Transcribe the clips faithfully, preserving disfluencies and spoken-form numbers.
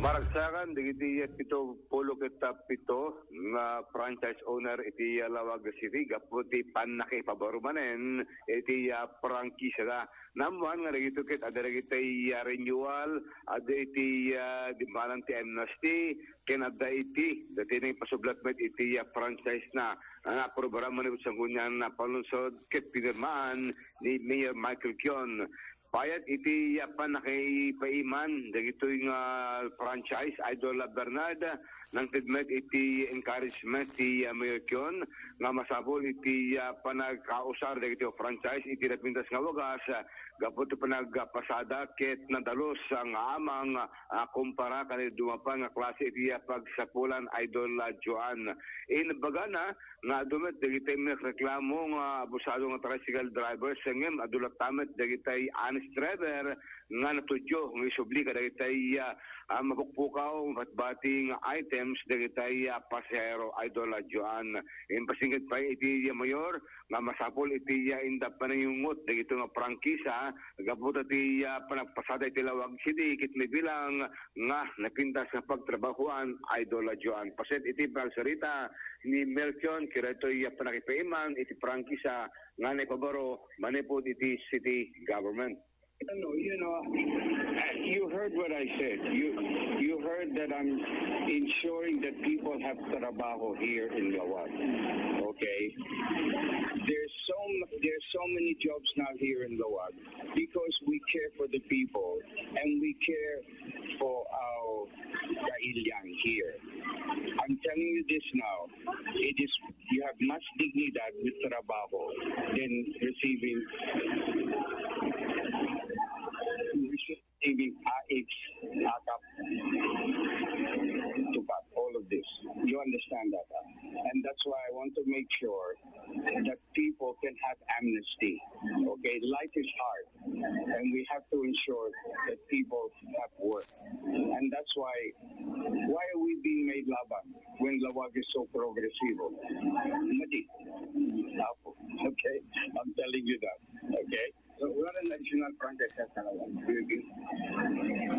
Paragsakan dagiti pito pulo ket pito nga franchise owner iti Laoag City gapu ti pannakipabaro manen iti prangkisa da. Naammoan nga dagitoy ket adda dagiti renewal, adda iti dimmanan ti amnesty, ken adda iti dati nangipasublat met iti franchise na. Nga aprubaran manipud sanggunian a panlungsod ket pinirmaan ni Mayor Michael Kion. Payat iti pannakipaiman dagitoy nga franchise, Idol Bernard, nangted met iti encouragement ti Mayor Kion nga masapul iti panagkausar dagiti franchise iti napintas nga wagas gapu ti panagpasada ket nadalus nga amang kumpara ken dumapan nga klase iti pagsapulan, Idol Joan. Inbagana nga adu met dagiti nagreklamo nga abusado nga tricycle drivers, ngem adu latta met dagiti honest driver nga natudyo nga isubli kadagiti, ah, ah, mapukpukaw, batbati nga items dagiti, ah, pasahero, Idol Joan. Impasingked pay iti, ah, mayor nga masapul iti, ah, inda panangyungot dagiti nga prangkisa gapu ta ti, ah, panagpasada iti Laoag City ket mabilang nga napintas nga pagtrabahoan, Idol Joan. Paset iti pagsarita ni Melchion, kadaytoy a pannakipaiman iti prangkisa nga naipabaro manipud iti city government. No, you know, you heard what I said. You you heard that I'm ensuring that people have trabaho here in Laoag. Okay? There's so m- there's so many jobs now here in Laoag because we care for the people and we care for our Kailiang here. I'm telling you this now. It is you have much dignidad with trabaho than receiving receiving A X, A K A P, to P A P, all of this. You understand that, huh? And that's why I want to make sure that people can have amnesty. Okay, life is hard, and we have to ensure that people have work. And that's why why are we being made laban when Laoag is so progressive? Madi. Apo. Okay, I'm telling you that. Okay. So, wala nang additional franchises na lang. Maybe.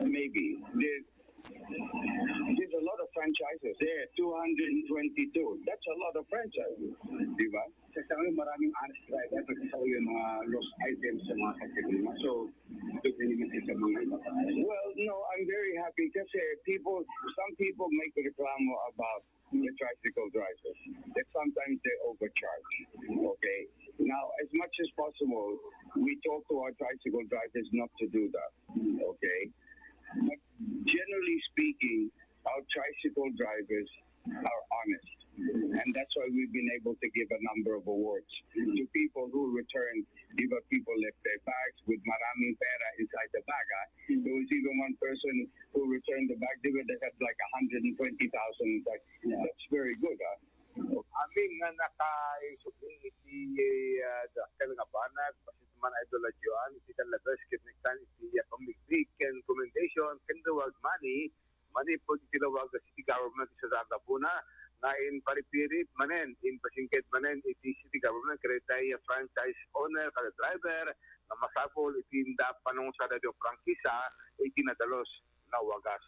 Maybe. There's, there's a lot of franchises. There, two hundred twenty-two. That's a lot of franchises. Di ba? Sa ngayon, maraming honest driver, kasi sa yung mga lost items sa mga kagkagima. So, doon naman sa mga iba. Well, no, I'm very happy kasi people, some people make reklamo about the tricycle drivers that sometimes they overcharge. Okay? Now, as much as possible, we talk to our tricycle drivers not to do that. Okay? But generally speaking, our tricycle drivers are honest. And that's why we've been able to give a number of awards to people who return, di ba, people left their bags with maraming pera inside the bag. Ah. There was even one person who returned the bag, di ba, that had like a hundred and twenty thousand. Like, yeah. That's very good. Ah. Amin nga nakaisubli iti, ah, dakkel nga banag, pasit man Idol Joan, iti talabas, kinektan iti, ah, pamigrig ken commendation ken reward money, manipud iti Laoag City Government iti sada a gapuna nga imparipirip manen, impasingked manen iti city government kadagiti franchise owner kada driver nga masapul iti inda panungsa dagiti prangkisa iti nadalus nga wagas.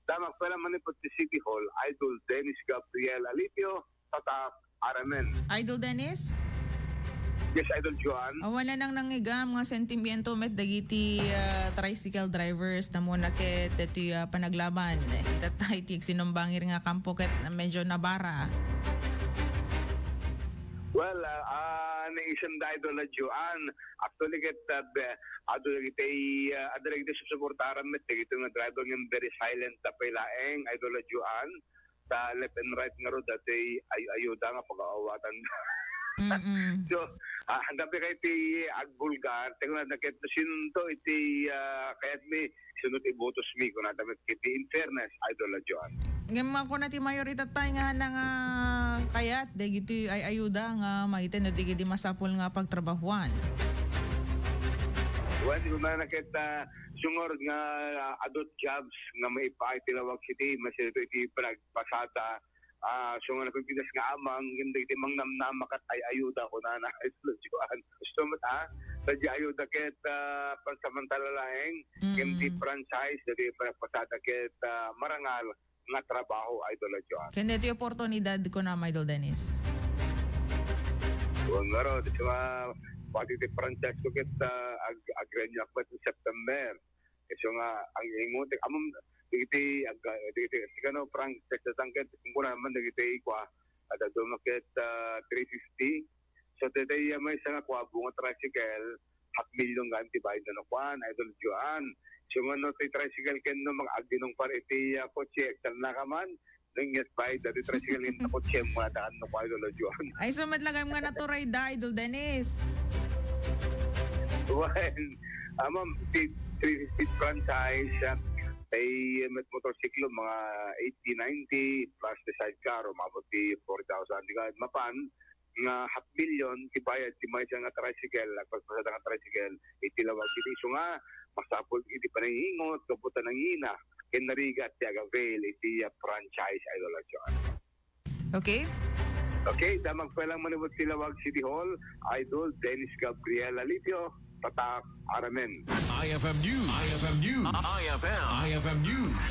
Damag pay la manipud ti City Hall, Idol Dennis Gabriel Alipio, Tatak, R M N. Idol Dennis? Yes, Idol Joan. Awan la nang nangigam nga sentimiento met dagiti, ah, tricycle drivers, namuna ket daytoy, ah, panaglaban. Itatta iti agsinumbangir nga kampo ket medyo nabara. Well, ah, ah, naisem da, Idol Joan. Actually, ket, ah, be-, adu dagiti, ah, adu dagiti susuportaran met dagiti nga driver nga very silent da pay laeng, Idol Joan. Ta left and right ngarud, daytoy ay-, ayuda nga pag-aawatan. Mm-mm. So, ah, anda pay kay ti agbulgar, ti kunada ket sinunto iti, ah, kayatmi, sinunto ibotos mi, kunada met ket ti in fairness, Idol Joan. Ngem kuna ti mayor itatta nga nangakayat dagiti ay-ayuda nga maited no dagiti masapul nga pagtrabahuan. Well, kunana ket, ah, sumurot nga, ah, adu ti jobs nga maipaay ti Laoag City, maipaay iti panag-, pasada Ah, so nga napipintas nga amang, hindi iti mangnamnama kat ay ayuda, kunana, Idol Joan. Gusto mo, ah? Sa di ayuda ket, ah, pansamantala laeng, ken di Mm. franchise, dagiti panagpasada ket, ah, marangal nga trabaho, Idol Joan. Ken ditoy oportunidad, kunam, Idol Dennis. Wen, ngarud, iti ma-, pati ti franchise ko ket, ah, ag-, agreemento ket September. Isu nga, ang ingot, amam, dagiti, ag-, dagiti, sigano, franchise ta ket, kumpara man dagiti, kua, adda dumaket, ah, three fifty. So, daydiay, ah, maysa nga kua, bunga tricycle, half million gayam ti bayad na kuan, Idol Joan. So, nga no, ti tricycle ken no, mag-agdinong par iti, ah, kotse, ektal na ka man, nang yes bayad, dati tricycle ken kotse, mga daan no, kua, Idol Joan. Ay, so, met lang nga naturay da, Idol Dennis. Well, ah, ma'am, ti three fifty franchise, ah, ay, met motorsiklo, mga eighty, ninety, plus the sidecar, umabot ti forty thousand. Di ka mapan, nga half million ti bayad ti maysa nga tricycle, nagpaspasada nga tricycle, iti Laoag City. Isu nga, masapul iti panangingot, gapu ta nangina, ken narigat ti ag-avail iti, ah, franchise, Idol Joan. Okay? Okay, da magpalang manibot ti Laoag City Hall, Idol Dennis Gabriel Alipio, Tatak, Aramen. I F M News. I F M News. I F M. I F M News.